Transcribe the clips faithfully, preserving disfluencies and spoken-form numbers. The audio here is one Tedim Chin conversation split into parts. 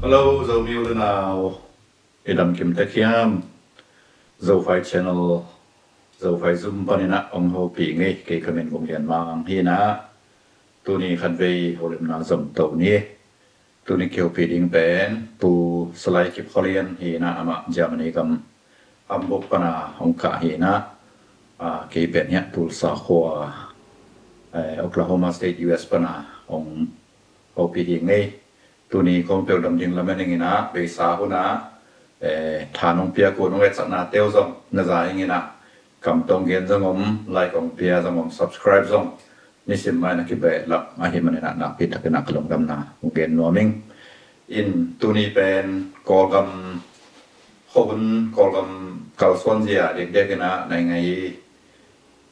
Hello, Zomi u le nau. I dam kim tek hiam? Zofai Channel, Zofai Zoom panin ah hong hopih ngei, kei ka min Gum Lian Mang hi in ah, tuni khatvei holimna zom to ni. Tuni kihopih ding pen Pu Salai Kipkhollian hi in ah, amah Germany gam Hamburg pana hong kah hi in ah, ah, kei pen hiah Tulsa khua, eh, Oklahoma State, U S pana hong hopih hi ngei. Tuni kong peuh dam ding lamen ing in ah, beisa hun ah, eh, tha nong piak uh, nong etsakna teu zong na za ing in ah, kam tawh gen zong om, like hong pia zong om, subscribe zong nisim mah in a kibehlap ahih manin ah nakpi takin ah ka lungdamna hong gen nuam ing. In tuni pen Kawlgam, khuahun Kawlgam kalsuan zia dikdek in ah, naingai,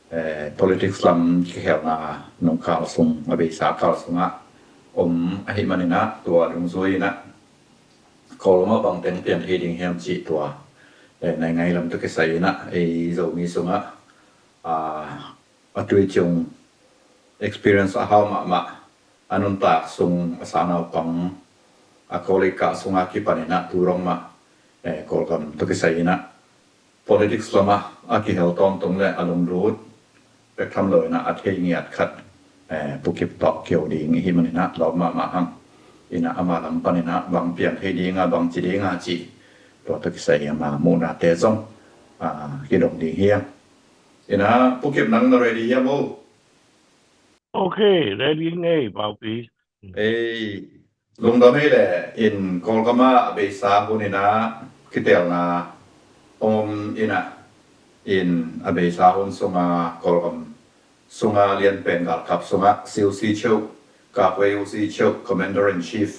eh, politics lam kikhelna nung kal sung, a beisa kal sungah om ahih manin ah, tua dungzui in ah Kawlgam ah bang teng piang thei ding hiam cih tua, eh, naingai lam tawh kisai in ah, ei Zomi sungah, ah, a tui ciung experience a hau mahmah, a nuntak sung a sa naupang, a college kah sungah kipan in ah tu dong mah, eh, Kawlgam tawh kisai in ah politics lamah a kihel tawntung le a lunglut bek tham lo in ah a thei ngiat khat, eh, Pu Kip tawh kio ding i hih manin ah lawm mahmah hang. In ah ama lam panin ah bang piang thei ding a, bang ci ding a cih, tua tawh kisai ama muhnate zong, ah, kidong ding hiam. In ah Pu Kip, nang na ready hiam o? Ok, ready ngei, Pau Pi. Ei, lungdam ei le. In Kawlgam ah a beisa hun in ah kitelna om in ah, in a beisa hun sungah Kawlgam sungah lianpen galkap sungah C O C Chiu, Kakwei O C Chiu, Commander in Chief,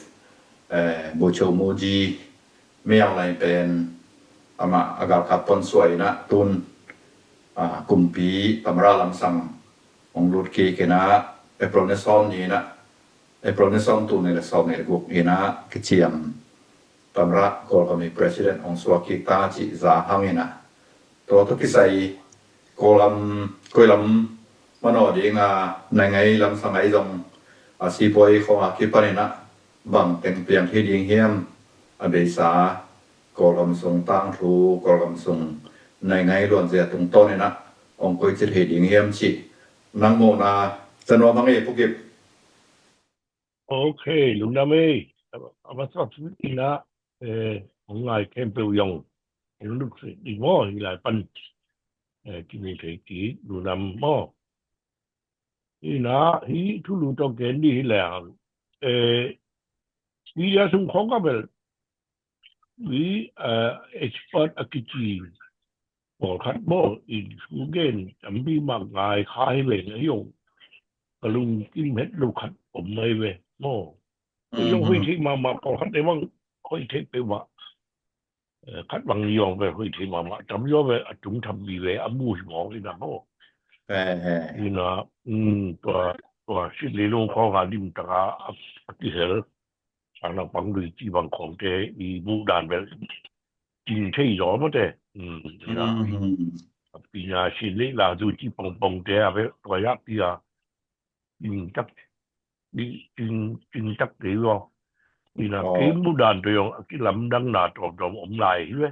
eh, Bucho Muji, Miang Lai pen amah a galkap pon suai in ah tun, ah, kumpi tamra lamsang hong lut kik in ah, April ni sawm ni in ah, April ni sawm, tul nih le sawm nih le guk in ah kiciam tamra Kawlgam i president hong suak kik ta cih za hang in ah, tua tawh kisai Kawlgam, koi lam manaw ding a, naingai lamsang ahi zong a sipuai khawng a kipan in ah bang teng piang thei ding hiam, a beisa Kawlgam sung tangthu, Kawlgam sung naingai luanzia tungtawn in ah hong koici thei ding hiam cih nang muhna za nuam hang ei, Pu Kip. Ok, lungdam ei. A masa in ah, eh, hong ngai khempeuh zong hong lungsim ding maw, hih lai pan, eh, kimu thei kik lungdam maw. In ah hih thulu tawh gen dih hi leng, eh, media sung khawng ah bel mi, eh, expert a kici pawlkhat maw, in thu gen tampi mah ngai kha hi ve, na hi ong ka lungkim het lo khat om mai ve maw. Koi zong hoih thei mahmah, pawlkhat te bang hoih thei peuhmah, eh, khat bang ni zong ve hoih thei mahmah, tam zaw ve a tung tham mi ve, a mu hi mawk in ah maw. In ah, um, tua, tua sit leilung khawng a limtak a, a, a kihel sang naupang lui cih bang khawngte i muh dan bel in thei zaw mawte. In ah, a pi na sit lei la zu cih pongpongte a bel tua zah pi a in tak, in, in tak kei zaw. In ah kei muh dan tawh zong a kilamdanna tawmtawm om lai hi ve.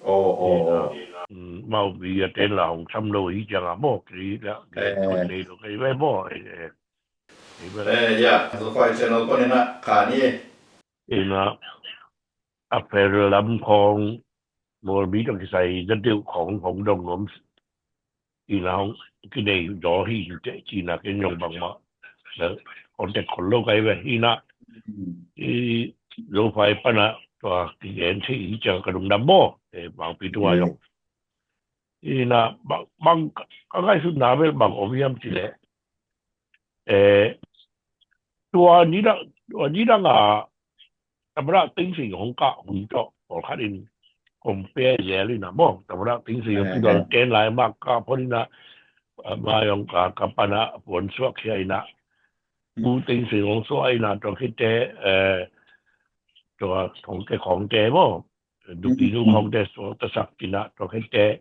Aw, aw, aw. Maupi a ten la hong sam lo hi ciang a maw, kei la, kei la, kei la, kei la maw, eh, eh. Eh, ya, Zofai Channel panin ah kah ni. In ah, a fel lam khawng, Mawlbi tawh kisai na deuh khawng hong dong nuam in ah hong kinei zaw hi in teh ci in ah ken zong bangmah na contact khol lo ka hi ve. In ah i Zofai pan ah tua kigen thei hi ciang ka lungdam maw, eh, Mangpi tung ah zong. In ah bang, bang ka ngaihsutna bel bang om hiam cih leh, eh, tua nidang, tua nidang a Tamada Thein Sein hong kah hun tawh pawlkhat in compare zel in ah maw. Tamada Thein Sein hong kidon ten lai mah kah phot in ah, ah, mah zong ka, ka pan ah puan suak khia in ah, Pu Thein Sein hong suak in ah, tua khit teh, eh, tua khawngte, khawngte maw, Dukinu khawngte suak tasak in ah, tua khit teh,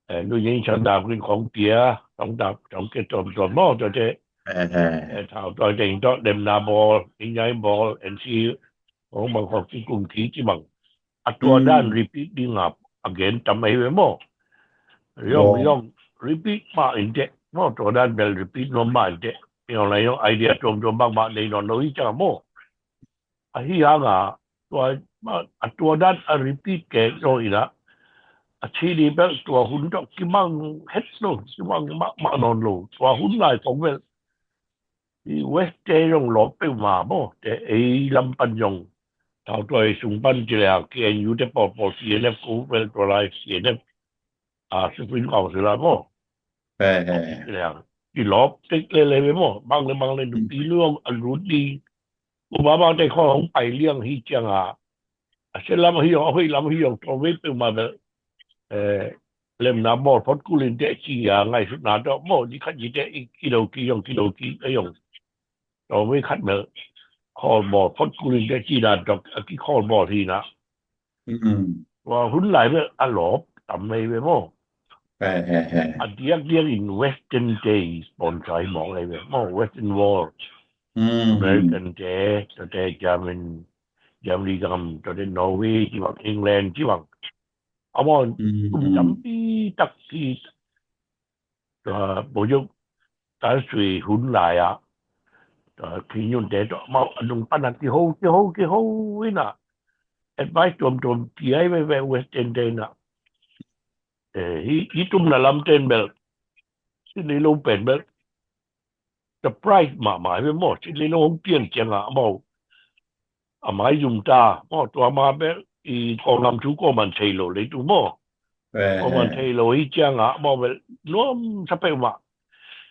eh, Nu Thein Sein dam kin khawng pia, khawng dam, khawng ke tuamtuam maw, tua teh, eh, thau tua teng tawh lemna bawl, injai bawl, N C Hong bang khawng kikum kik ci bang. A tua dan repeat ding a, a gen tam ahi ve maw. Yong, yong, repeat mah in teh. Maw, tua dan bel repeat nuam mah in teh. Yong la yong idea tuamtuam bangmah nei nawn lo hi ciang maw. Ahi hang a, tua, a tua dan a repeat kei zong in a, a ci ni bel tua hun tawh kimang het lo, kimang mahmah nawn lo. Tua hun lai kong bel i West te zong lawp peuhmah maw, te ei lam pan zong. Thau tuai sung pan ci leng, K N U te pawlpawl, C N F ko bel tua lai C N F, a, Supreme Council a maw. Ci leng, i lawp tek lele ve maw, bang le bang le nupi lu a lut ding. Obama te khawng hong pai liang hi ciang a, a sia lam hi zong, a hoih lam hi zong, tua vei peuhmah bel, eh, lemna bawl phot kul in teh ci a ngaihsutna tawh maw, ni khat ni teh i kido kik zong, kido kik a zong. Tua vei khat bel khawl bawl phot kul in teh ci dan tawh a kikhawl bawl hi na. Tua hun lai bel a lawp tam mai ve maw. A diakdiak in Western te i sponsor hi mawk lai ve maw, Western Wall. American te, tua te German, Germany gam, tua te Norway ci bang, England ci bang. A maw, kum tampi tak ci, tua Bawzuk tan sui hun lai a, tua Kim Jong te tua maw, a nung pan a kiho, kiho, kiho in a, advice tuamtuam ci ai ve ve Western te in a. Eh, hi, hi tumna lam ten bel, hi nei lo pen bel, surprise mahmah hi ve maw, hi nei lo hong pian ciang a maw. A mai zum ta maw, tua ma bel i kong lam thu kong man thei lo leitung maw. Kong man thei lo hi ciang a maw bel, nuam sa peuhmah.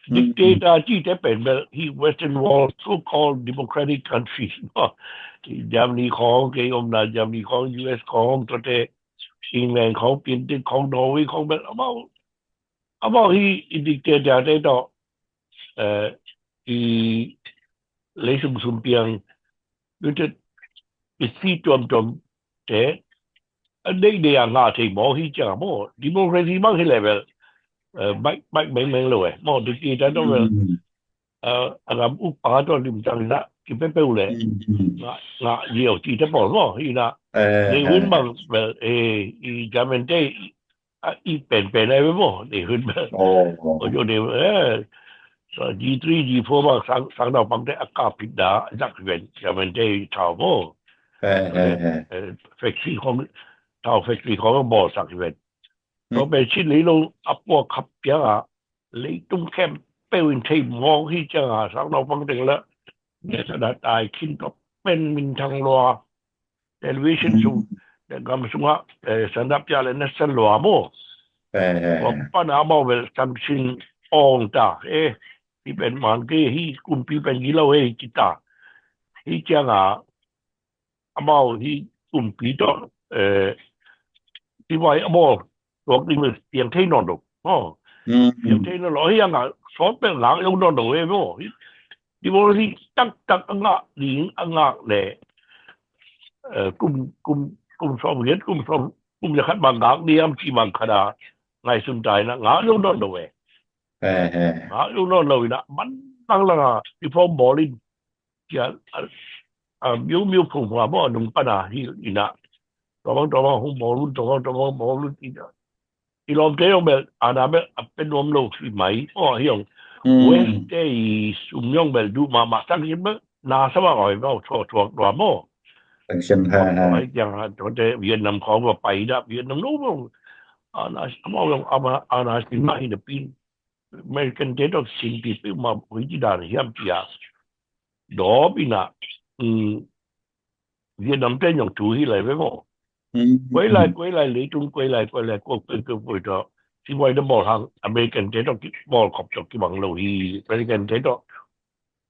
Dictator ci te pen bel, hi Western world, so-called democratic countries maw. Hi Germany khawng, kei omna Germany khawng, U S khawng, tua te England khawng, Britain khawng, Norway khawng bel, a maw, a maw hi i dictator te tawh, eh, i lei sum sum piang, nu te i si tuamtuam te, a deih deih a ngah thei mawk hi ciang a maw, democracy bang hi leh bel, eh, baih, baih mengmeng lo eh, maw, dictator tawh bel, eh, a gam ukpa tawh limtang in a, kipepeuh leh, ngah, ngah liau ci te pawl maw, hi na, nei hun bang bel, eh, i German te, a, i penpen ai ve maw, nei hun bel. Aw, aw. Aw, yo, nei, eh, so, G three, G four bang sang, sang naupang te a kap phit da, zak ven, German te thau maw. Eh, eh, eh. Eh, factory khawng, thau factory khawng bawlsak ven. Tua pen Chin leilung a puak khap piang a, leitung khempeuh in thei mawk hi ciang a, sang naupang teng la, ne sa da tai khin tua pen minthang lua, television sung, gam sungah, eh, sandap pia le na san lua maw. Tua pan a maw bel sanction ong ta, eh, hi pen man kei, hi kumpi pen gilo eh, ci ta. Hi ciang a, a maw hi kumpi tawh, eh, hi vai a maw, tuak ding le piang thei nawn lo. Aw. Piang thei nawn lo, hi a ngah, sawt bel ngak lo nawn lo eh maw. Hi, hi maw hi taktak a ngah ding, a ngak leh, eh, kum, kum, kum sawm hiat, kum sawm, kum ya khat bang ngak diam ci bang khat a, ngaihsun ta in a, ngak lo nawn lo eh. Ngak lo nawn lo in a, man lang lang a, reform bawl in, cia, a, a, miu miu phung hua maw a nung pan a hi in a. Tua bang, tua bang hong bawl un, tua bang, tua bang bawl un in a. I lawmte zong bel, a na bel, a pe nuam lo hi mai. Aw, hi zong. West te i sum zong bel, duh mahmah tak hi bel, na sa bang awi bel, thuak, thuak tua maw. Sanction, ha, ha. Awi kiang ha, tua te Vietnam khawng va pai dah, Vietnam lo bel. A na, a maw zong, a na, a na sin mah hi na pin. American te tawh sin pi peuhmah, hoi ci dan hiam cia. Dawp in a, um, Vietnam te nyong thu hi lai ve maw. Kuai lai, kuai lai, leitung kuai lai, kuai lai, kuak peuh, kuak peuh tawh. Sivuai na bawl hang, American te tawh ki bawl khop tawh kibang lo hi, American te tawh.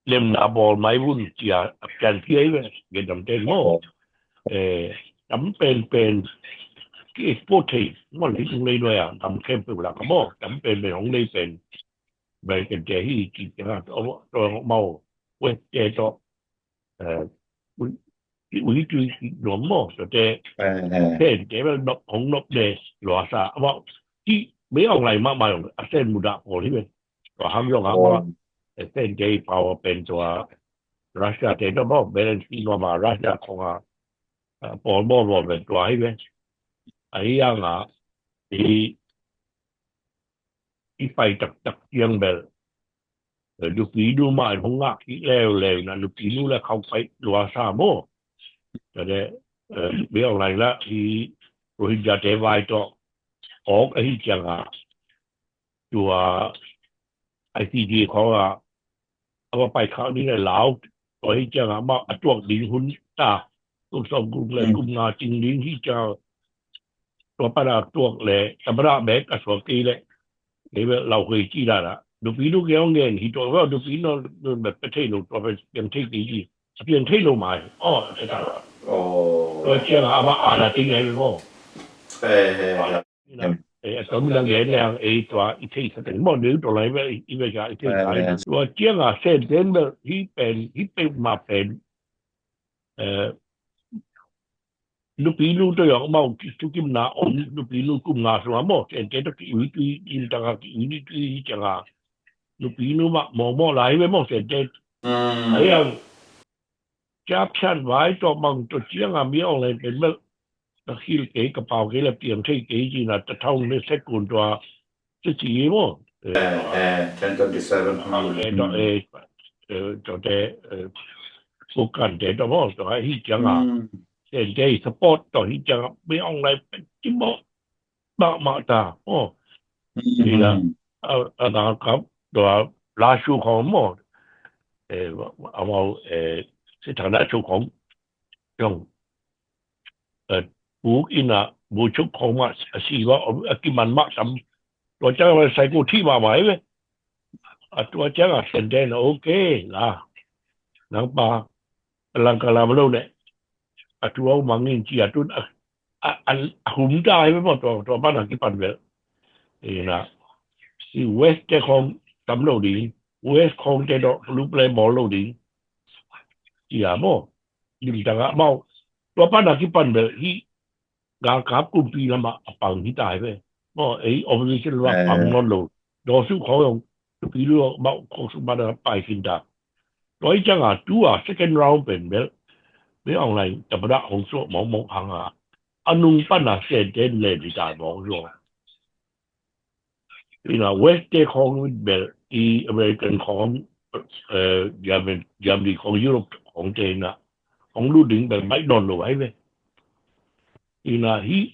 Lemna bawl mai vun cia, a pian piai ve, Vietnam te maw. Eh, tam pen pen, ki export thei, maw leitung lei nuai a, tam khempeuh lak a maw, tam pen pen hong lei pen. American te hi, ki cia, tawh, tawh maw, West te tawh. Eh, ui, ui, ui, ui, nuam maw, tua te, eh, eh, pen te bel nop, hong nop le, lua sa, a maw, ki, mei ong lai mahmah ong, a sen mudah pawl hi ven. Tua hang zong a maw, eh, pen te power pen tua, Russia te tua maw, balance hi nuam a, Russia khong a, a, pawl mawlmawl pen tua hi ve. Ahi hangah i, i pai taktak ciang bel, eh, nupinu mah in hong ngah kik leuleu na, nupinu le khauh pai lua sa maw. Tua le, eh, Min Aung Hlaing la i Rohingya-te vai tawh awk ahi ciangah, tua I C J khawngah a va pai khak ding a lau, tua hi ciangah amah a tuak ding hun ta, kum sawm kum le kum nga cing ding hi ciangah, tua pana tuak le, tua pana bek a suak kei le, kei bek lau kei ci dan a. Nupinu kei hong ngen hi tua bek, nupinu nun bek pe thei lo, tua bek piang thei kei ci. Piang thei lo mai. Aw, e ta. Tua ciangah amah ana ting ai bek maw. Eh, eh, eh. Eh, a tom na ngen leng, eh, tua i thei sa teng maw, neu tua lai bek, i bek sa i thei sa. Tua ciangah Senten bek, hi pen, hi pen ma pen. Eh, nupinu tawh zong amau ki, thukimna om, nupinu kum nga sung a maw, Senten tawh ki ui tui, limtang a ki ui ni tui hi ciangah. Nupinu mah mawkmawk lai ve maw, Senten. Ahi hang, Ciapcian vai tawh bang tawh ciangah Min Aung Hlaing pen bel, ka khil kei, ka pau kei le piang thei kei ci na, ta thaung ne sekun tua, ci ci maw. Eh, eh, ten twenty-seven. Eh, tawh, eh, eh, tawh te, eh, Pu Kan te tawh maw, tawh hi ciangah. Senten support tawh hi ciangah, Min Aung Hlaing pen ci maw. Mahmah ta maw. Ina, a, a, a, ka, tua, Lasu khawng maw. Eh, amau, eh, si thang Lasu khawng. Yong. Eh, bu ina, bu chuk khawng mah, a si mah, a kiman mah tam. Tua ciang mah sai ku thi mahmah hi ve. A tua ciangah Senten, okay, la. Nang pa, a lang ka lam lo ne. A tua mangin ci a tun a, a, a, a hum ta hi ve maw tua, tua pan a kipan bel. Ina, si West te khawng tam lo ding, West khawng te dawh lu play ball lo ding. Ci a maw, limtang a maw. Tua pan a kipan bel hi, galkap kumpi lamah a pang hi ta hi ve. Maw, ei opposition lamah pang nawn lo. Dawsu khawng zong, tupi lu mah khawng sung pan a pai khin ta. Tua hi ciangah tua second round pen bel, Min Aung Hlaing tapadah hong suak mawkmawk hangah, a nung pan a Senten len hi ta mawk zong. Ina West te khawng bel i American khawng, eh, German, Germany khawng, Europe khawng te ina hong lut ding bel baih nawn lo hi ve. Ina hi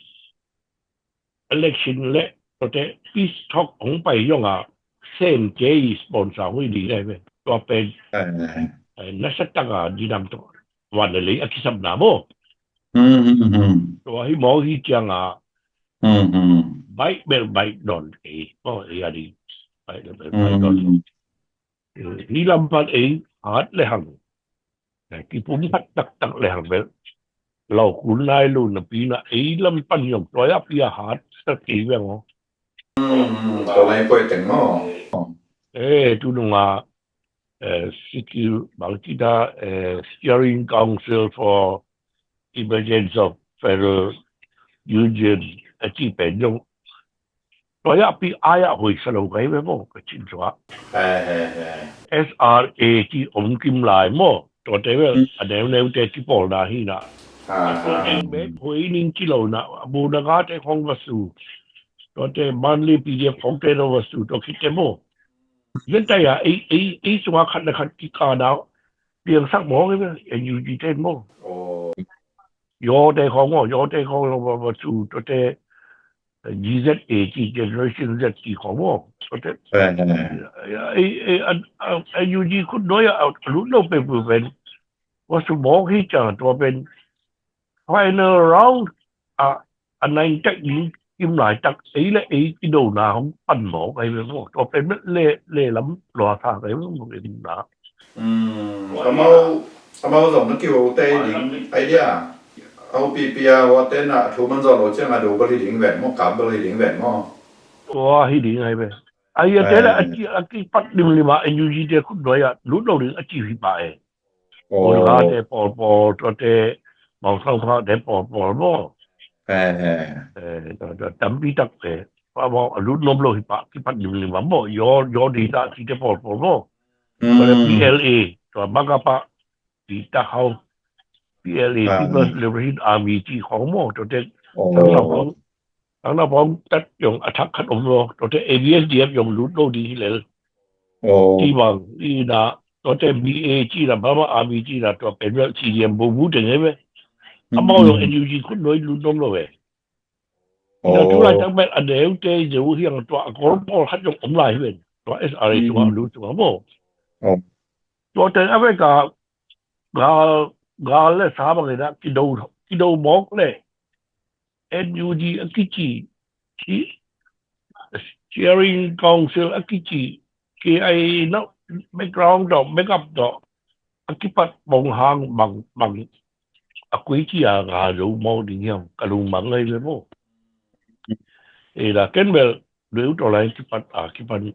election le tua te peace talk hong pai zongah Senten sponsor hong hi ding hi ve. Tua pen, eh, nasa taka dinam tawh van le lei a kisapna maw. Tua hi mawk hi ciangah, baih bel baih nawn kei maw, ei a ding. Baih bel baih nawn. Hih lam pan ei hat le hang, kipumkhat taktak le hang bel, lau kul nai lo napi na ei lam pan zong tua a pi a hat tak kei veng aw. Tua lai poi teng maw. Eh, tu nunga, eh, C Q, bang ci ta, eh, Steering Council for Emergence of Federal Union a ci pen zong, tua a pi ai a hoih sa lo ka hi ve maw, ka cin sua. S R A ci om kim lai maw, tua te ve, a neuneu te ci pawl na hi na. A tua teng bek hoih ning ci lo na, a bu na nga te khong va su. Tua te Manli P D F khong te no va su, tua khit te maw. Zen tai a, ei, ei, ei sunga khat na khat kikana piangsak mawk hi ve, N U G ten maw. Yaw te khawng maw, yaw te khawng maw, maw, maw, tu, tua te, G Z A ci, Generation Z ci khawng maw. Tua te, ei, ei, an, an, N U G khut nuai a, a lut lo pe pu pen. Wa su mawk hi ciang, tua pen final round a, a nine tak in kim lai tak ei le ei kidona hong pan mawk ahi ve maw. Tua pen le, le lam lua sa ahi ve maw, ei na. Amau, amau zong na kiho te ding ahi dia. Au pi pi a hua te na thu man zaw lo ciang a do bal hi ding ven maw, kap bal hi ding ven maw. Tua hi ding ahi ve. Ahi a te le a ki, a kipat limlim a N U G te khut nuai a lut lo ding a ci hi pah e. Ol ga te pawl pawl, tua te Maung Thang Pha te pawl pawl maw. Eh, tua, tua tampi tak te. Pa maw a lut nuam lo hi pah, kipat limlim a maw. Yaw, yaw di ta ci te pawl pawl maw. Tua le P L A, tua bang ka pah, di ta hau. P L A, People's Liberation Army ci khawng maw, tuate sang na pawng, sang na pawng tat zong a thak khat om lo, tuate A B S D F zong lut lo ding hi lel. Ci bang, i na, tuate B A ci na, Burma Army ci na, tua pen bel C D M bu bu teng hi ve. Amau zong N U G khut nuai lut nuam lo ve. Ina tulai tak bel a neute zeu hiang tua a kol pawl khat zong om lai hi ven. Tua S R A sungah lu sungah maw. Tua teng a vek a gal, gal le sa bangin a kido, kido mawk le N U G a kici, Steering Council a kici, K I A na background tawh, backup tawh a kipat bong hang bang, bang a koi ci a nga zo maw ding hiam, ka lungmang ngai ve maw. E la ken bel, leu tawh lai kipat a kipan,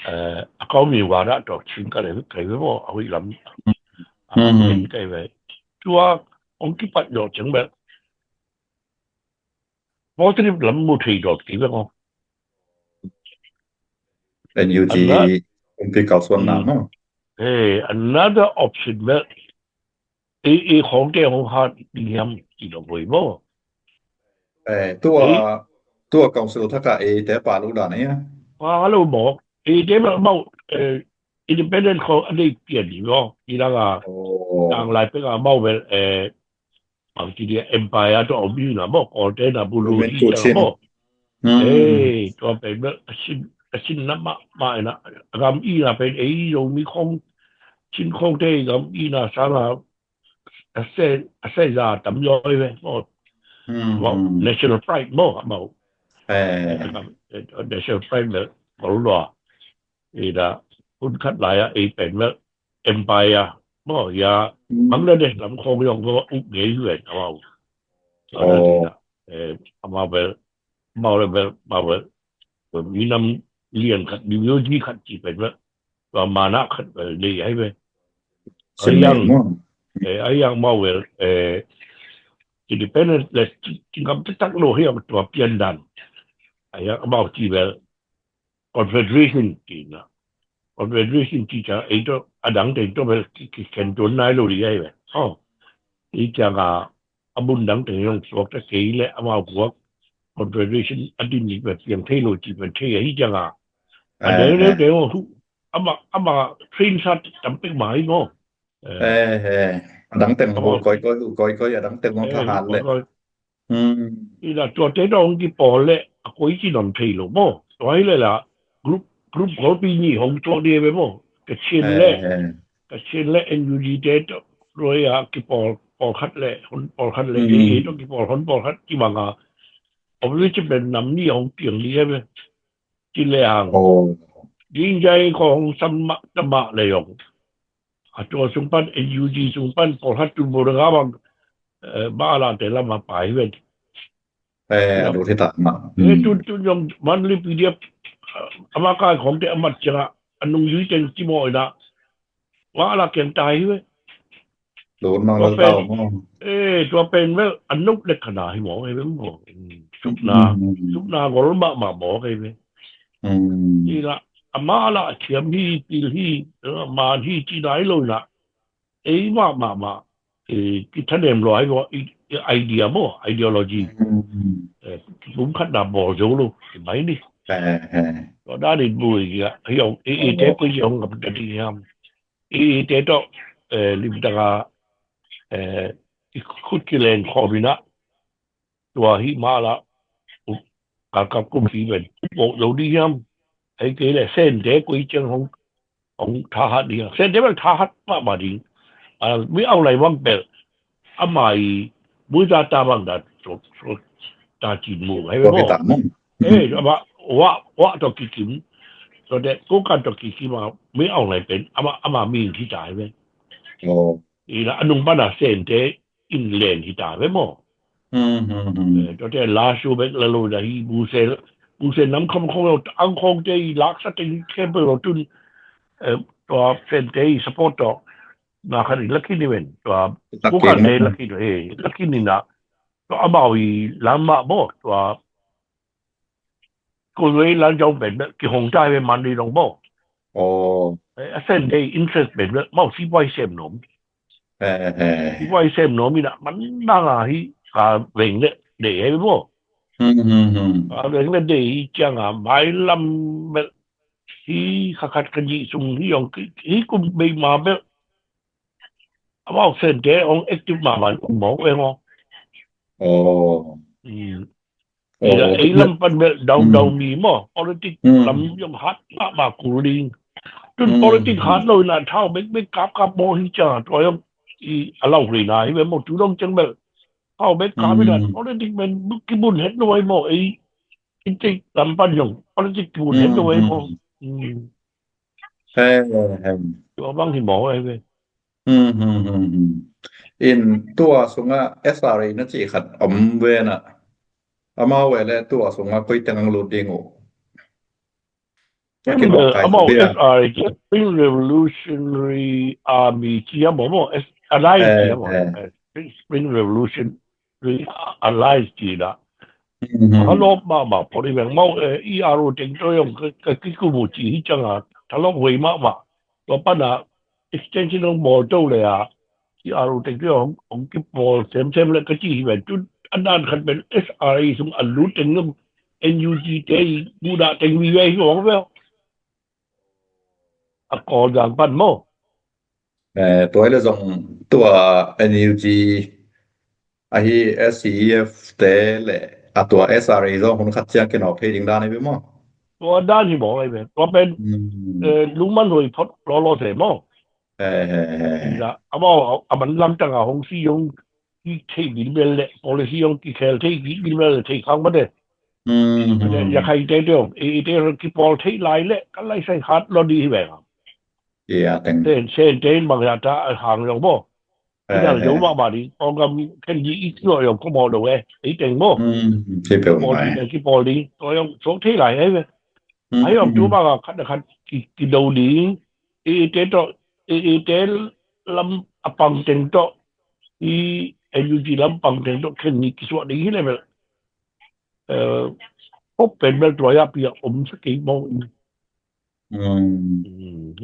eh, a kau mi wa dah tawh chin ka le kai ve maw, a hui lam a kai ve. Tua ong kipat zo ceng bel positive lam mu thei dot ki ve maw. N U G ong ki kau suan na maw. Eh, another option bel, i, i khawngte hong hat ding hiam ci lo voi maw. Eh, tua, tua council thak a eite pa lo dan a hia? Pa lo maw. Eite bel maw, eh, independent khawng a nei pian ding maw. I dang a, tang lai pek a maw bel, eh, bang ci dia empire tawh om hi na maw, Kawlte na bulu hi ta maw. Eh, tua pen bel a sin, a sin na mah, mah na, a gam i na pen ei Zomi khawng, Chin khawngte gam i na sang a, a se, a se za tam zaw hi ve maw. Maw, national pride maw, maw. Eh, national pride bel, maw lua. I da, hun khat lai a, ei pen bel, empire maw, ya, Bangladesh lam khawng zong ko uk ngei hi ven, amau. Eh, amau bel, amau le bel, amau bel, bel, minam lian khat, ideology khat ci pen bel, tua mana khat bel, nei ai bel. Ai yang, eh, ai yang mau bel, eh, independence le, ci, ci ngam tak tak lo hi ang tua pian dan. Ai yang amau ci bel, Confederation ci na. Confederation ci ca, ei tawh, a dang teng tawh bel ki, ki ken tuan nai lo ding ahi ve. Aw. Ei ciang a, a bun dang teng zong suak ta kei le amau guak Confederation a din ding bel piang thei lo ci bel thei ahi ciang a. A deu deu deu hu, ama, ama train sa tam pek mai maw. Eh, eh, a dang teng hu koi koi, hu koi koi, a dang teng hu thahat le. Ina tuate dong kipawl le a koi ci nam thei lo maw. Tua hi le la group, group golpi ni hong tuak ding ve maw. Kachin le, Kachin le N U G te dong a kipawl, pawl khat le, hon pawl khat le, i dong kipawl hon pawl khat ci bang a. Opposition pen nam ni hong piang ding ve. Ci le hang. Ding jai ko hong sam mah, tam mah le yong. A tua sung pan, N U G sung pan, pawl khat tun bo dang a bang, eh, ba la te lam a pai ven. Eh, a lut hi ta na. Eh, tun, tun zong man li P D F, eh, ama kai khawngte a mat ciang a, a nung zui teng ci maw ina. Wa la kiang tai hi ve. Lut mang lo tau maw. Eh, tua pen bel, a nuk le khana hi maw, hi ve maw. Sukna, sukna gol mahmah maw, hi ve. Hi la, ama la a thiam hi, pil hi, eh, man hi, ci nai lo ina. Ei mah, mah, mah. Eh, kithanem lua hi lua, i, i idea maw, ideology. Eh, kibum khat na bawl zo lo, i mai ni. Tua dan in bui, hi, hi, i, i te pui hi hong ngam ta ding hiam. I, i te tawh, eh, limtak a, eh, i khut kileng khawm ina. Tua hi mah la, u, kalkap kumpi pen, mawk zo ding hiam. Hei kei le, Sente koi ciang hong, hong thahat ding hiam. Sente bel thahat mahmah ding. A, mi au lai bang bel, ama i, muiza ta bang da, so, so, ta cin mu, hei bel mo. Eh, ama, wa, wa to kikim. So de, ko kan to kikim a, mi au lai pen, ama, ama mi kita hei bel. Ina, a nung bana Sente, in len hi ta ve maw. Eh, tuate la su bek la lo da hi, bu se, bu se nam kham khong lo, ang khong te i lak sa teng khem pe lo tun, eh, tua Sente i support to, na khan i lakin i ven, tua bu khan te lakin, eh, lakin i na, tua amau i lam mah maw, tua ko lei lan jong pen, ki hong tai ve man di dong maw. Eh, a Sente i interest pen, mau si pai sem nom. Hi vai sem nuam in ah, man dang a hi ka veng le dei hi maw. Ka veng le dei hi ciang a mailam melh hi kha khat ka jih sung hi ong hi kum bei ma melh amau sente ong active ma man ong mong eng ong. Ei lam pan bel daudau mi maw, politic lam zong hat mahmah kul ding. Tun politic hat lo in a thau bekbek kapkap maw hi ciang a tua zong a lau rei na hi bel maw, tu dong ciang bel thau bek kap in a politic bel kibun het lo ai maw, ei, ei lam pan zong politic kibun het lo ai maw. Tua bang hi maw ai bel. In tua sungah S R A na cih khat om ve na. Amau e le tua sungah koi teng ang lut ding uh. Amau S R A, Spring Revolutionary Army ci a maw maw, Alliance ci a maw. Spring Revolutionary Alliance ci na. A lawp mahmah pawh i veng maw, E R O teng tawh zong ka kikum uh ci hi ciang a thalawp huai mahmah. Tua pan a extension hong bawl to le a, E R O teng tawh hong kipawl semsem le ka ci hi ven. Tun a dan khat pen S R A sung a lut teng N U G te i budah teng vive hi hong ve. A kawl gang pan maw. Tua hi le zong tua N U G ahi S C E F te le a tua S R A zong hun khat ciang kinawk thei ding dan hi ve maw. Tua dan hi maw ai ve. Tua pen lungman huai phot lawlaw se maw. Amau a man lamtang a hong si hong ki thei bilbel le policy hong kikhel thei bilbel le thei khang mate. Yakhaite teo ite kipawl thei lai le kan lai sai khat lo di hi veng. Sen sen tein bang ya ta a hang zong maw. Ina lo mahmah di kawngam khen di i kilo zong ko maw lo e ei teng maw. Kipawl di teng kipawl di tua zong suak thei lai ei ve. Ai zong tu bang a khat a khat kido ding ite tawh ite lam a pang teng tawh i N U G lam pang teng tawh khen ni kisuah ding hi le bel. Hope pen bel tua ya pi a om sa kei maw.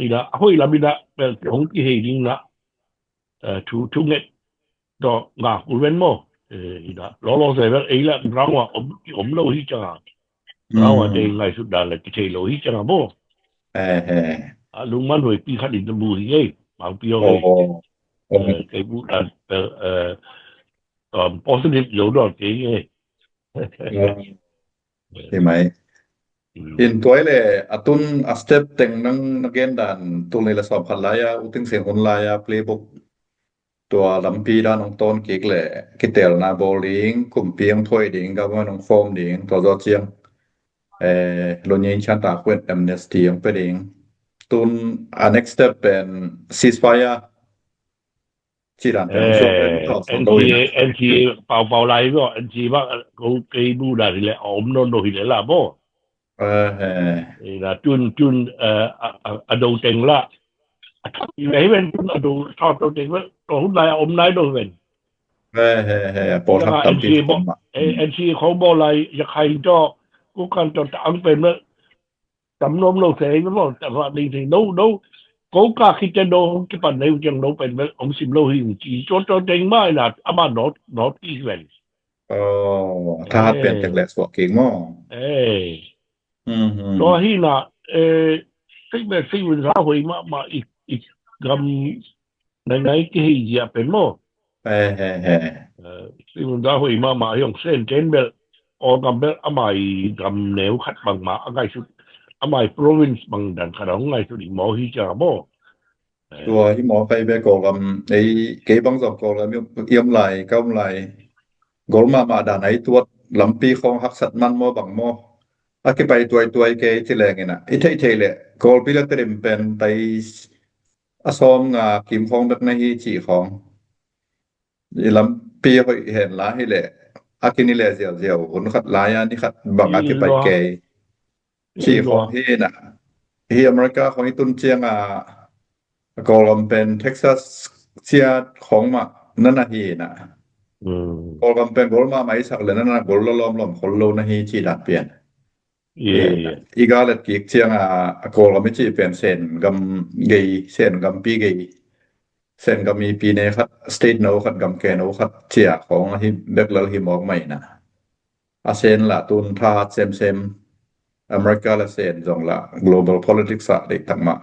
Ina a hoi lam ina bel hong kihei ding na. Thu thu nget tawh ngak ul ven maw. Ina lawlaw se bel ei la rang wa om om lo hi ciang a. Rang wa te ngaihsut dan la kithei lo hi ciang a maw. A lungman huai pi khat in na bu hi ei. Mang pi hong ei. Kei bu dan positive zo dawh kei ei. Hi mai. In tua hi le a tun a step teng nang na gen dan tul ni le sawm khat lai a uting sing hun lai a playbook tua lampi dan hong tawn kik le kitelna bawl ding, kumpi hong phuai ding, government hong form ding, tua zaw ciang lo nyin cian ta khuan amnesty hong pe ding. Tun a next step pen ceasefire. Ci dan pen suk pen tawh sawm do ina. N C A paupau lai bawh N C A bawh ko kei bu dan hi le a om nawn lo hi le la bawh. Ina tun tun a do teng la a thak hi le hi ven tun a do thawt do teng la tua hun lai a om nai lo hi ven. Pawl thak tam ti N C A khawng bawl lai ya khai tawh ko kan tawh ta ang pen la. Tam nuam lo se hi maw, tam nuam ding se no no. Ko ka khit te no hong kipan nei uh ciang no pen vel hong sim lo hi ci, cuan cuan teng mah ina ama nawt nawt kik ven. Thahat pian tek leh suak kik maw. Tua hi na, sei pen sei un sa huai mahmah i gam Nai nai kihei zia pen maw? He he he. Simunda hoih mahmah hi ong Sen ten bel, Kawlgam bel amai gam neu khat bangmah a ngaihsut, amai province bang dan khat a hong ngaihsut hi maw hi cia maw? Tua hi maw kai bel Kawlgam ei kei bang zong Kawlgam i om lai ka om lai. Gol mahmah dan a i tuat lampi khawng haksat man maw bang maw? A kipai tuaituai kei ci leng ina i theihtheih leh Kawlpi le Tedim pen tai a sawm nga kim khawng bek na hi cih khawng. I lampi hoih hen la hi leh a kini leh ziauziau hun khat lai a ni khat bang a kipai kei cih khawng hi na. Hi America khawng i tun ciang a Kawlgam pen Texas cia khawng mah na na hi na. Kawlgam pen gol mahmah i sak le na na gol lawlawm lawm khol lo na hi cih dan pian. I galet kik ciang a Kawlgam i cih pen Sen gam gei, Sen gampi gei. Sen gam i pi ne khat, state no khat, gam ke no khat cia khong a hi bek lel hi mawk mai na. A sen la tun thahat semsem, America la sen zong la global politics ah deih tak mah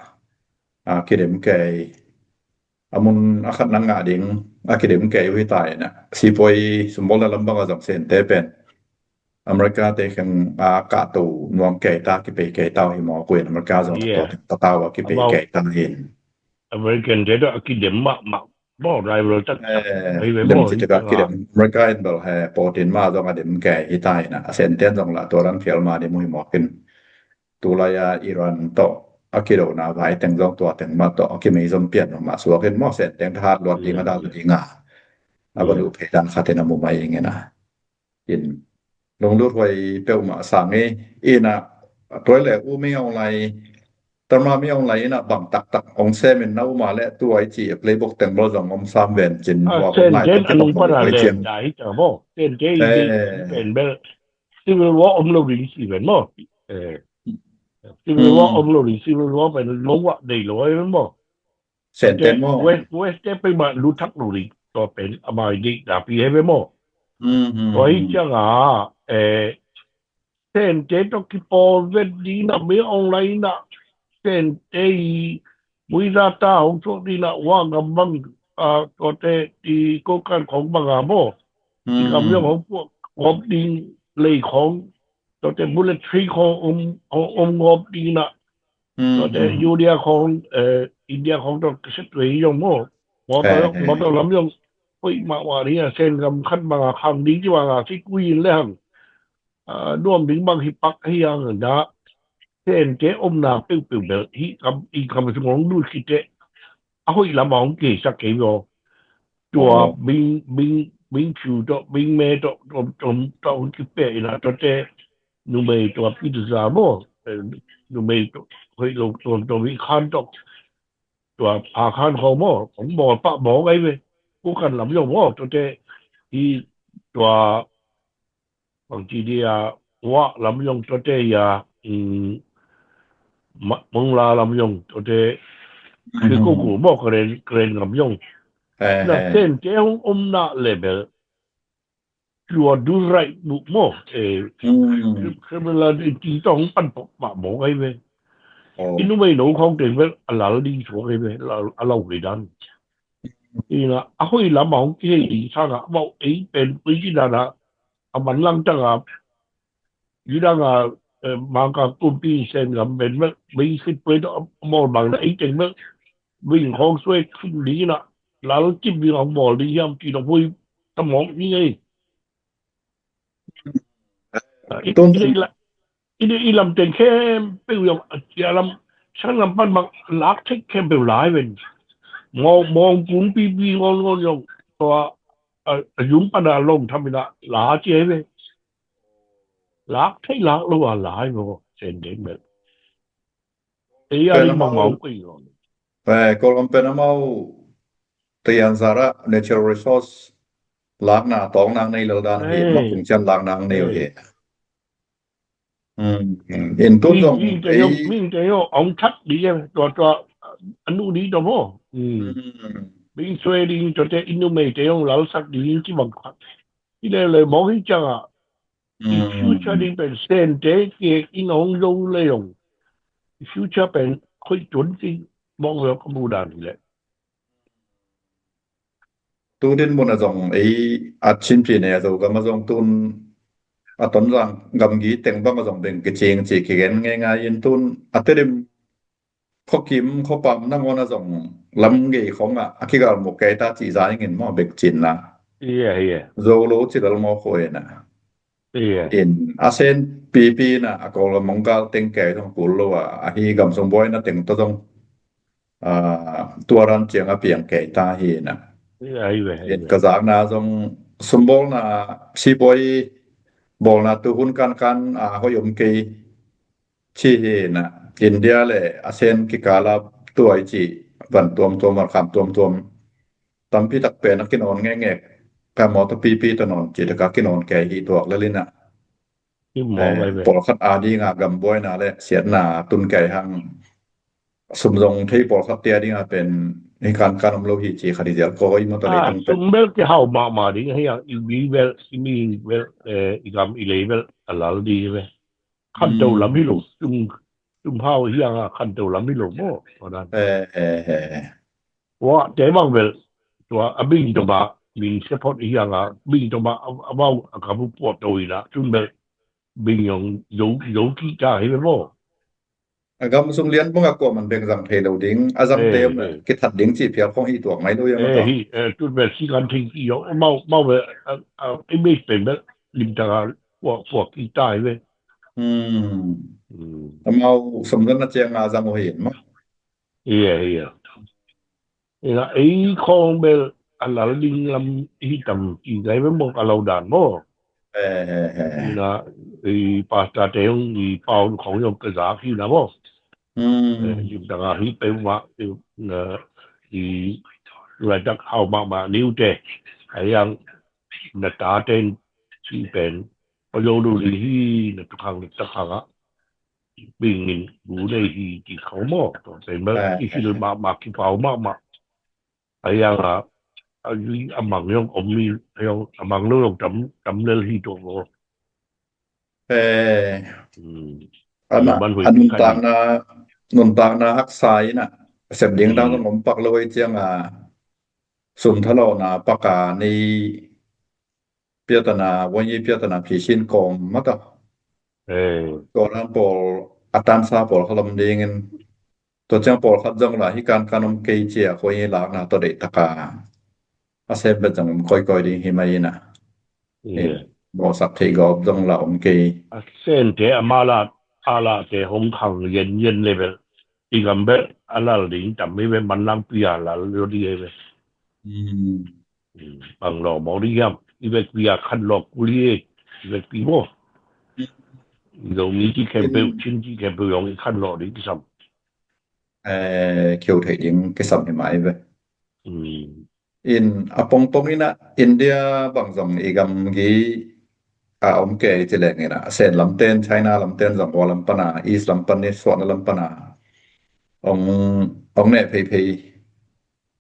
a kidem kei, a mun a khat nang ngah ding a kidem kei uh hi ta ina. Sipuai sumbawl na lam bang a zong sente pen America te kheng a kahto nuam kei ta, kipei kei ta uh hi mawk uh in, America zong Yeah. tua teng tatau a kipei Amau- kei ta hin. American te tawh a kidem mahmah. Baw rival tak tak. Eh, Hei ve dem baw, ci hi teka teka. kidem. America in bel he pawtin ma zong a dem kei hi ta ina. A senten zong la tua dan phial ma dem uh hi mawk in. Tulai a Iran tawh a kidona vai teng zong tua teng mah tawh a kimei zom pian mah suak in maw, senteng thahat luat ding a dal ding a. A va duh phei dan khat in a mu mai ing ina. In lunglut huai peuhmah sang i ina. Tuai le u mi ong lai, tarma mi ong lai ina bang taktak ong sem in na uma le tuai ci a playbook teng bel zong om sam ven cin Ah, hua sen lai jen tak a nung tawh pana ong lai le ciang. Dai ta bo. Sen jen Eh. pen bel civil war om lo ding si ven mo. Eh. Civil war Hmm. om lo ding, civil war pen lo wa dei lo ai ven mo. Senten mo. West, West te pen ma lu thak lo ding. Tua pen a mai dei da pi he ven mo. Hmm, hmm, Tua hi hmm. ciang a, eh, sente tawh kipawl vet ding na mi ong lai na. Sente i mui za ta hong suak ding na wa gam bang, ah, tua te i ko kan khong bang a mo. I gam Hmm. yong hong puak ngop ding lei khong. Tua te bullet train khong om, om, om ngop ding na. Hmm, Tua te hmm. India khong, eh, India khong tua ka set wei yong mo. Motor, Eh, eh. motor lam yong. Oi, ma wa ni a sen gam khat bang a khang ding ci bang a si kui in le hang. Ah, nuam ding bang hi pak hi hang da. Sente omna peuhpeuh bel hi kam, i kam sung hong lut khit teh. A hoih lam a hong kei sak kei bo. Tua Oh. bing, bing, bing chu tawh, bing me tawh, tom, tom, tawh hong kipia ina tua te. Numei tua pi tu za bo. Eh, numei tawh, hoih lo tom, tom i khan tawh. Tua a khan khong mo, hong bawl pah bawl gai ve. Ku kan lam yong mo, tua te. Hi tua bang ci dia, wa lam yong tua te ya, mm, ma-, mangla lam yong tua te, Mhm. ke ko ko mo karen, karen lam yong. Eh, Na eh. Sente hong om na le bel, tua du right bu mo, eh, Mhm. kri-, criminality tong pan pok ma mo gai ve. Oh. Inu mai no khong te bel, a lal ding suak gai ve, lal, a lau gai dan. Ina, a hoih lam a hong kihei ding sang a, mau ei pen pui ci dan a, a man lang tang a, i dang a, eh, mang ka kumpi sen gam ben mek, bing sit pui to, a mawl bang na ei teng mek, bing khong suai khum ding ina, lal cip bing hong bawl ding hiam ci to pui, ta mawk ding ei. Ah, i, Tun i, i la, i, i lam teng khempeuh yong, a cia lam, sang lam pan bang lak thei khempeuh lai ven. Mawng, mawng kung pipi ngon ngon yong, tua, a, a yung pan a long tham ina, la cia ven. Lak thei lak lo a lai ven, sen den ven. Ei a Pen ring amau, bang mau kui lo. Eh, Kawlgam pen amau, Tian Zara, natural resource, lakna, tawng nang nei lel dan hi, Eh. Mak kung cian lak nang nei Eh. hi. Hmm, hmm. In tun Ming, zong, ming te yo, ei. Ming te yo, ong thak di ye, tua, tua, anu di to mo. Hmm. Hmm. Ming sue di, tua te inu mei te yo, lal sak di, ci bang khat. I le le mong hi ciang a. I Hmm. future ding pen sente ke in hong zo le yong. I future pen khoi tun ci mong lo ka mu dan le. Tu din mun a zong ei a chin pi ne a zo gam a zong tun a Tonzang gamgi teng bang a zong beng kicing ci kigen ngei ngai in tun a Tedim khuakim khuapam nangawn a zong lam gei khong ah a kigal muk kei ta ci za ing in maw bek cin na. Iya, iya. Zo lo ci lal maw khoi na. Iya. In a sen pipi na a Kawlgam mong gal teng kei zong kul lo a, a hi gam sung buai na teng to zong, ah, tua ran ciang a piang kei ta hi na. Iya, iya, In iya. ka zak na zong sumbawl na sibuai bawl na tu hun kan kan a hoi om kei ci hi na. India le a sen kikal a tuai ci van tuam tuam, van kham tuam tuam. Tampi tak pen a kinawn ngekngek. Ka mawtaw pipi ta nawn ci taka kinawn kei hi tuak lel ina. Hi mawng Eh, ai ve. Pawlkhat a dinga gambuaina le siatna tun kei hang. Sum zong thei pawlkhat te a dinga pen hi kan kan om lo hi ci kha di zial ko i ma to le tang pe. Sum bel ke hau ma ma ding hi ang, i mi bel, i mi bel, i gam i lei bel a lal di ve. Khan to lam hi lo, sum, sum hau hi ang a khan to lam hi lo mo. Wa te bang bel tua a bing to ma min se phot hi ang a bing to ma a bau a ka bu puat to ina tun bel bing yong zo zo ki ta hi bel mo. A gam sung lian bang a kua man beng zang thei lo ding a zang te om ki that ding ci phial khong hi tuak mai lo yong ta. Hi tun bel si kan thing ki yong mau mau bel a image pen bel lim ta ga puak puak ki ta hi bel. Amau som zan a ciang a zang uh hi ma. Iya iya. Ina ei khong bel a lal ding lam hi tam ci gai bel mong a lo dan mo. Ina ei pasta te hong i pau khong yong ka za hi na mo. Lim tanga hi pe ma. I lai tak hau ma ma niu te a yang na ta ten ci pen pa yo lu li hi na tu khang na ta khang a bingin bu nei hi ci khau maw. Tua pen bel i hil mahmah kipau mahmah. A yang a a mang yong om mi a yang a mang lo yong tam tam lel hi tua maw. A nuntakna nuntakna haksa in a sep ding dang zong om pak lo ei ciang a sum thalawhna paka nei piatana wani piatana phisin kawm mata. Tua dan pawl a tansa pawl khalam dingin tua ciang pawl khat zong la hi kan kan om kei cia koi lakna tua deih taka a sem bet zong om koikoi ding hi mai ina. Bawlsak theih gawp zong la om kei. A sente a mala a late hong khang yen yen level i gam bel a lal ding tam hi ve manlang pia lal lo ding hi ve. Bang lawh mawk ding hiam? I vekpi a khan lawh kul hi. I vekpi maw? Zomi ci khempeuh, Chin ci khempeuh zong i khan lawh ding kisam. Khiu theih ding kisam hi mah i ve. In a pongpong in ah India bang zong i gamgi a om kei ci leng in ah Sen lamten, China lamten zong hua lam pana, East lam pan i suahna lam pana ong ong neh pheiphei.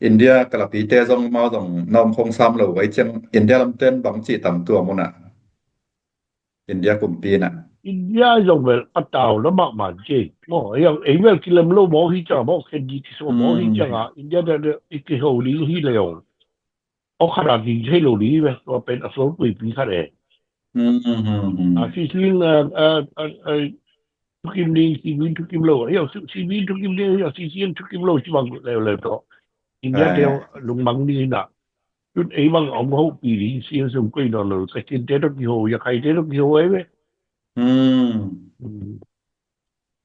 India kalapite zong mau zong na om khong sam lo vai ciang India lamten bang ci tam tua munah India kumpi na. India zong vel a tau na mahmah ci. Maw ei vel kilem lo maw hi ciang maw khen di kiso maw hi ciang a India da i kiho li hi le ong. Aw khana di thei lo li ve tua pen a so pui pi khat e. A si sin a a a thukim ding si win thukim lo a si win thukim ding a si sin thukim lo si bang leu leu tawh. India te lungmang ding hi na. Tun ei bang ong hopi ding si sum koi nawn lo ka chin te tawh kiho ya khai te tawh kiho ei ve.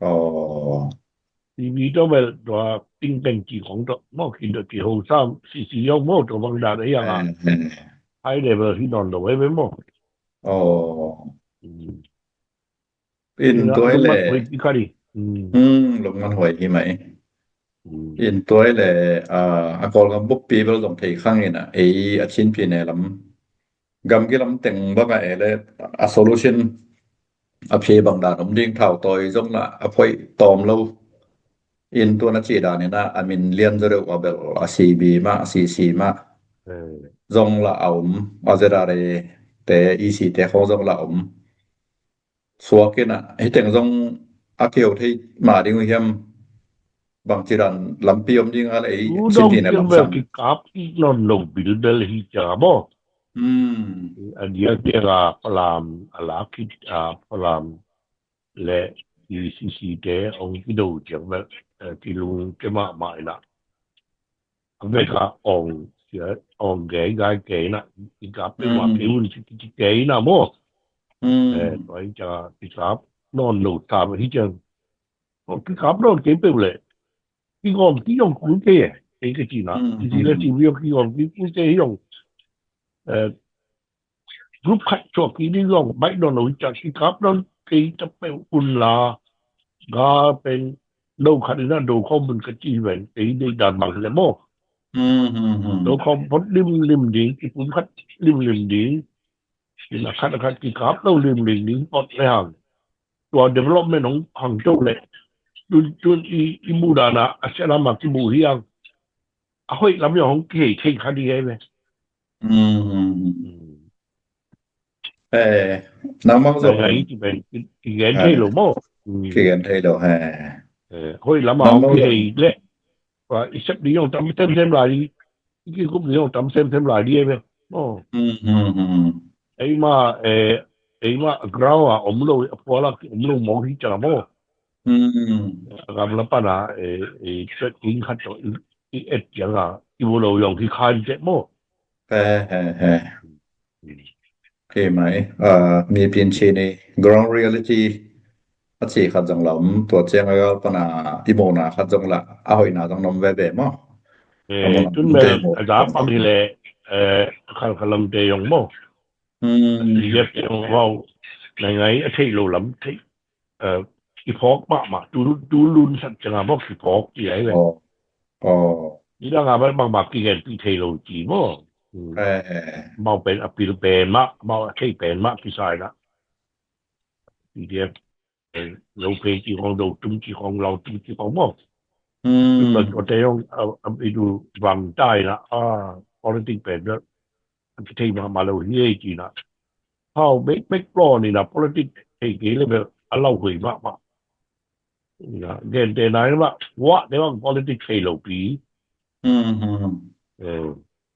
Aw. Ti mi tawh bel tua ting peng ci khong tawh maw kin tawh ci ho sam si si yong maw tua bang dan ei ang a. High level hi nawn lo ei ve maw. Aw. In tuai le. Lungman huai hi mai. In tuai le a Kawlgam buppi bel zong thei khang in a ei a Chin phi ne lam gamgi lam teng bang a ei le a solution a phi bang dan om ding thau tawi zong na a phoih tawm lo. In tuan a ci dan in a a min lian zaw deuh a bel a C B mah a C C mah zong la a om a Z R A te E C te khong zong la a om. Suak in a hi teng zong a keu thei mah ding uh hiam? Bang ci dan lampi om ding a le ei Chin phi ne lam sam kikap i nawn lo bilbel hi cia maw. A diak diak a Falam a lak khit a Falam le E C C te ong kido ciang bel kilung ke mahmah in a a vek a ong sia ong gei gai kei na i kap pe ma pe un si ki kei na maw. Tua i cia i kap nawn lo ta hi ciang. Ong ki kap nawn kei pe le. Ki ngom ki yong kul kei e kei ka ci na. Ki ci le ci yong ki ngom ki kul kei yong. Group khat cuak ki ding zong baih nawn lo hi ciang kikap nawn kei ta peuh un la gal pen do khat in a do khawm mun ka ci ven kei dei dan bang le maw. Do khawm phot limlim ding kipum khat limlim ding in a khat a khat kikap lo limlim ding phot le hang tua development hong hang to le tun tun i i mu dan a a sia lam a kimu hi ang. a hoih lam zong hong kihei thei kha ding hi ve. Mm. Eh, nangmah zong ngai ti pen kigen thei lo maw? Mm. Kigen thei lo he. Eh, hoih lam a hong kihei le. Wa, i sep ding zong tam semsem lai ding. I kikup ding zong tam semsem lai ding hi ve. Maw? Mm, mm, mm. Eima, eh, eima ground a om lo, a puala om lo mong hi ciang a maw? Mm. A gamla pana, eh, eh, sep ding khat tawh i, i et ciang a, i mu lo zong hi khan te maw? He, he, he. Hi mai, ah, mi pinchin i ground reality a ci khat zong la om, tua ciang a gal pana i mawhna khat zong la, a hoihna zong na om veve maw? Eh, a mawhna tun om te bel maw? A za pang hi le, eh, khalkhalam te zong maw? Hmm. Liap te zong maw, ngai ngai a thei lo lam thei. Eh, kiphawk mahmah, tu, tu lun sak ciang a maw kiphawk ci ai ve. Oh. Oh. Nidang a bel bangmah kigenpih thei lo ci maw? Hmm. Eh, eh. Amau pen a pil pen mah, amau a thei pen mah kisai na. P D F, eh, lo phei ci khong, lo tum ci khong, lo tum ci khong maw? Hmm. Tua te zong, a, a, i du vang tai na, a, politics pen bel a kithei mahmah lo hi ei ci na. Hau bek bek plaw ni na politics thei kei le bel a lau hui mahmah. Ina, gente nai mah, wah te bang politics thei lo pi. Hmm, hmm. Eh,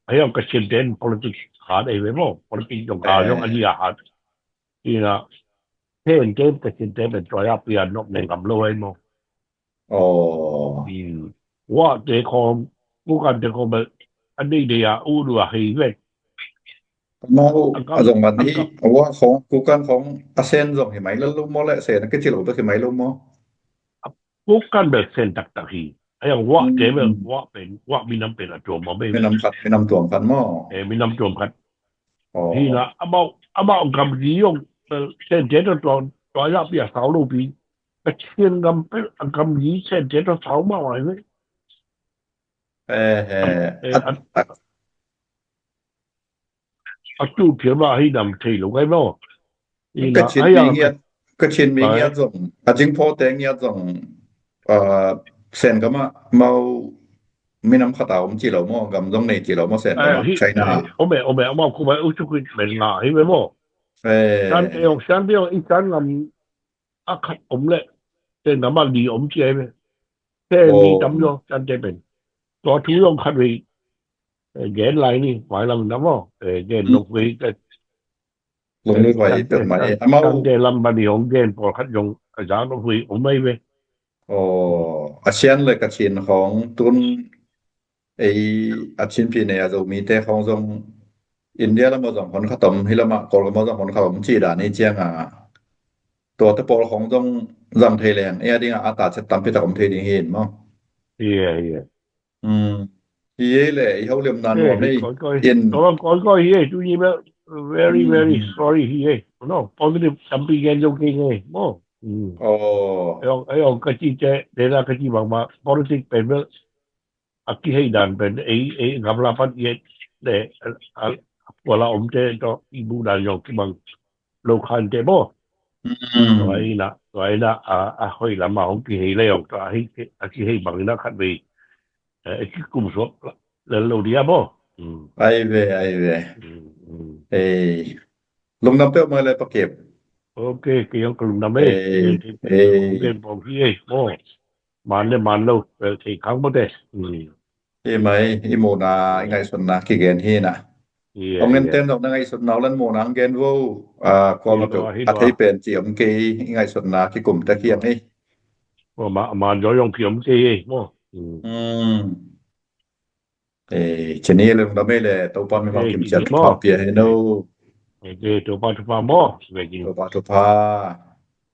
a hiang ka chin ten politics hat ei ve maw, politics zong ka zong a nia hat. Ina, ten ten ka chin ten pen tua ya pi a nop ne ngam lo ei maw. Oh. Hmm. Wah te khawm, kukan te khawm bel a deidei a u dua hei ve. Amau a gam, a zong man a hi, gam. Wah khawng, kukan khawng a sen zong hi mai lo maw le sen a kici lo bek hi mai lo maw? Kukan bel sen taktak hi. A hiang wah te bel, hmm, wah pen, wah minam pen a tuam maw, minam khat, minam tuam khat maw? Eh, minam tuam khat. Oh. Hi na, amau, amau gamgi zong, eh, sen te tawh tua, tua ya pi a sau lo pi. Ka chin gam pen a gamgi sen te tawh sau mah wai ve. Eh, eh, eh, a, a, a tu phial mah hi nam thei lo gai maw? Ka chin mi ngiat, ka chin mi ngiat zong, a jingphaw te ngiat zong, ah, sen gam ah mau minam khat a om ci lo maw, gam zong nei ci lo maw, sen gam ah, China. Om e, om e, om e, kum a u cu kuit men nga hi ve maw? Eh. San te ong, san te ong, i san ngam a khat om le, sen gam a li om ci ai ve. Te li tam lo, san te pen. Tua thu zong khat ve, eh, gen lai ni, vai lam na maw, eh, gen nok ve, eh, Lunglut huai peuhmah hi. Amau tangte lam bani hong gen pawlkhat zong a zak lunghui om mai ve. Aw, a Sian le Kachin khawng tun ei a Chinpi nei a Zomite khawng zong India lamah zong hon khat om, hi lamah Kawlgam ah zong hon khat om cih dan hi ciangah tuate pawl khawng zong zang thei leng ei a dingah a tacet tampi tak om thei ding hi in maw? Hi e, hi e. Hi ei le i holiamna nuam ei. Kawikawi hi ei, tuni bel very very sorry hi ei. No, positive tampi gen zo kei ngei maw. Aw, aw, ka ci te dena ka ci bangmah politic pen bel a kihei dan pen ei, ei gamla pan i et le a puala omte tawh i bu dan zong kibang lo khan te maw. Tua ina, tua ina a, a hoih lamah hong kihei le zong tua a kihei bang ina khat vei a kikum suak lel lo dia maw. Ai ve, ai ve. Ei, lungdam peuhmah le Pa Kep. Ok, kei zong ka lungdam ei. Ei, ei. Hong gen pawng hi ei maw. Man le man lo, thei khang maw te. Hi mai, i muhna i ngaihsutna kigen hi na. Hong en ten zong na ngaihsutna uh lan muhna hong gen vo. Kuamah peuh a thei pen ci om kei, i ngaihsutna kikum tek hi ang hi. Man zaw zong ki om kei hi maw. Cini lungdam ei le Topa mimal kimciat thupha pia hen o. Topa thupha maw. Topa thupha.